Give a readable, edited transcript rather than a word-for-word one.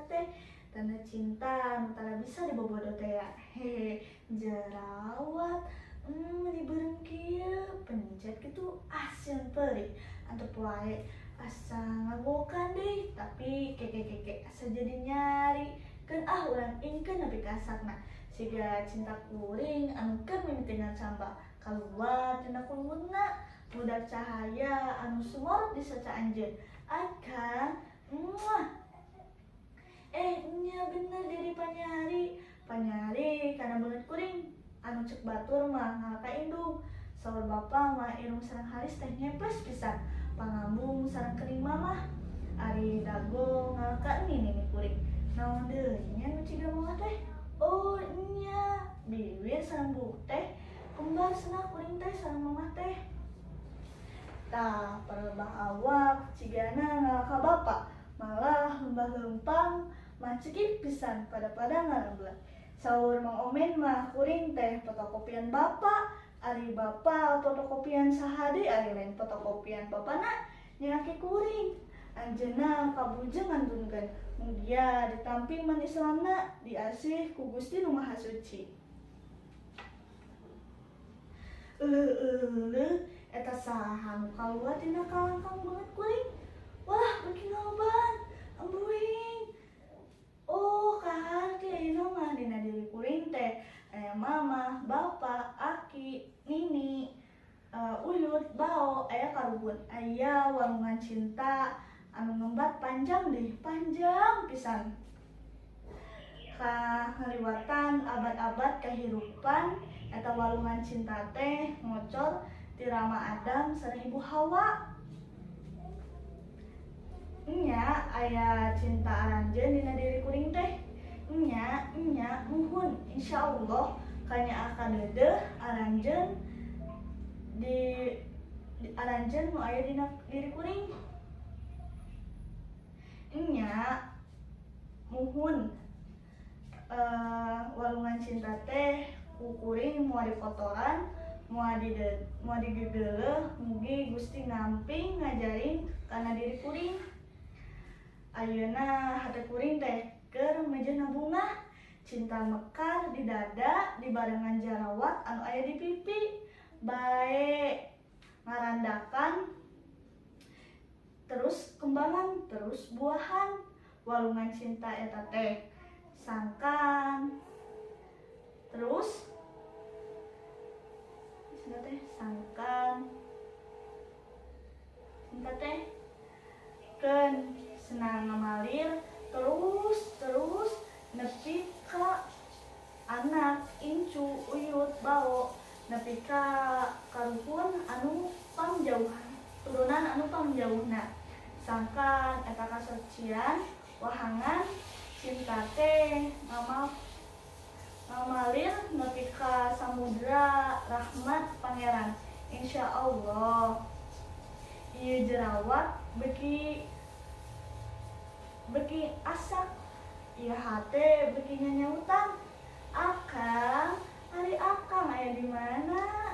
teh tanda cinta nu tara bisa dibobodo teh ya. Hehe, jerawat dibeureum kieu pencet kitu asin peurih antep wae asa ngagokan deui tapi keke keke asa jadi nyari keun ah urang ingkeun nepi ka asakna siga cinta kuring anu keur mimitinan camba kaluar tina kulungutna budak cahaya anu sumorot di saca anjeun akang muah nya bener jadi panyari panyari kana beungeut kuring anu cek batur mah ngalaka indung saur bapa mah irung sareng halis teh ngepes pisan pangambung sareng kening mamah ari dago ngalaka nini kuring naon deui nya nu ciga mamah teh oh nya bibir sareng buuk teh kembar cenah kuring teh sareng mamah teh tah parelebah awak cigana ngalaka bapa malah lembah leumpang mah cekik pisan pada-pada ngarambelah saur Mang Omen mah kuring teh fotokopian bapa ari bapa fotokopian saha deui ari lain fotokopian bapana nya aki kuring anjeunna kabujeng ngantunkeun mugia ditampi iman Islamna diasih ku Gusti Nu Maha Suci. Euleuh eta saha nu kaluar tina kalangkang beungeut kuring wah beuki ngaloban ambuing oh kaharti ayeuna mah dina diri kuring teh aya mama, bapa, aki, nini, uyut, bao, aya karuhun, aya walungan cinta anu ngembat panjang deh, panjang pisan. Kahaliwatan abad-abad kahirupan eta walungan cinta teh ngocor ti Rama Adam sareng Ibu Hawa. Nya aya cinta aranjeun dina diri kuring teh. Nya nya muhun insyaallah kanyaah kadeudeuh aranjeun di aranjeun nu aya dina diri kuring. Nya muhun walungan cinta teh ku kuring moal dikotoran moal digegeleuh mugi Gusti ngamping ngajarin kana diri kuring. Ayeuna hate kuring teh keur mejeuna bunga cinta mekar di dada dibarengan jarawat anu aya di pipi bae ngarandakan terus kembangan terus buahan walungan cinta eta teh sangkan terus cinta teh sangkan cinta teh keun senang ngamalir terus terus nepi ka anak incu uyut bao nepi ka karuhun anu pangjauhan turunan anu pangjauhna sangkan eta kasocian wahangan cinta teh ngamalir nepi ka samudra rahmat pangeran insyaallah ieu jerawat beuki beuki asak ieu hate beuki nyanyautan akang ari akang aya di mana.